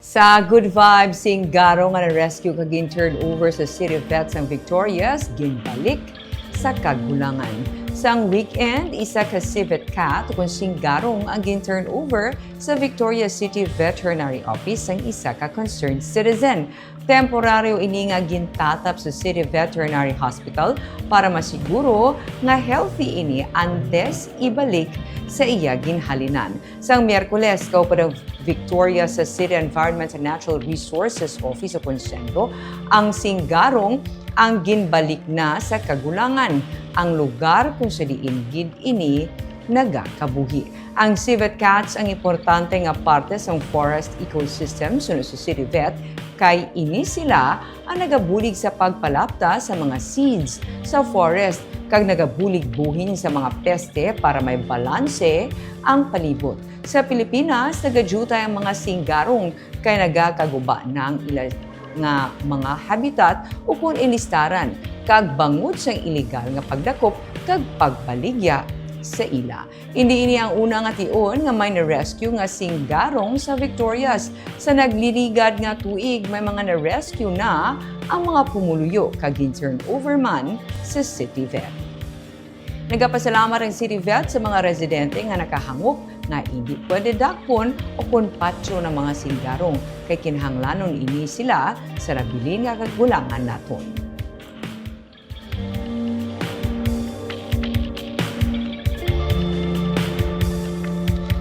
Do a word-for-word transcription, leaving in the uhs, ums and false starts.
Sa Good Vibes, singgarong nga na-rescue kag gin-turn over sa City Vet sang Victorias, ginbalik sa kagulangan. Sang weekend, isa ka civet cat o kon singgarong ang gin-turn over sa Victorias City Veterinary Office sang isa ka concerned citizen. Temporaryo ini nga gintatap sa City Veterinary Hospital para masiguro nga healthy ini antes ibalik sa iya ginhalinan. Sang Miyerkules, kauban ang Victorias City Environment and Natural Resources Office o kon CENRO ang singgarong ang ginbalik na sa kagulangan, ang lugar kung sa diin gid ini nagakabuhi. Ang civet cats ang importante nga parte sang forest ecosystem suno sa City Vet, kay ini sila ang nagabulig sa pagpalapta sa mga seeds sa forest kag nagabulig buhin sa mga peste para may balanse ang palibot. Sa Pilipinas, nagadiutay ang mga singgarong kay nagakaguba na ang ila nga mga habitat ukon ilistaran kag bangod sang iligal nga pagdakop kag pagbaligya sa ila. Indi ini ang una nga tion nga may na-rescue nga singgarong sa Victorias. Sa nagliligad nga tuig, may mga na-rescue na ang mga pumuluyo kag gin-turn over man sa City Vet. Nagapasalamat ang City Vet sa mga residente nga nakahangop nga indi pwede dakpon o kon patyon ang mga singgarong, kay kinahanglanon ini sila sa nabilin nga kagulangan naton.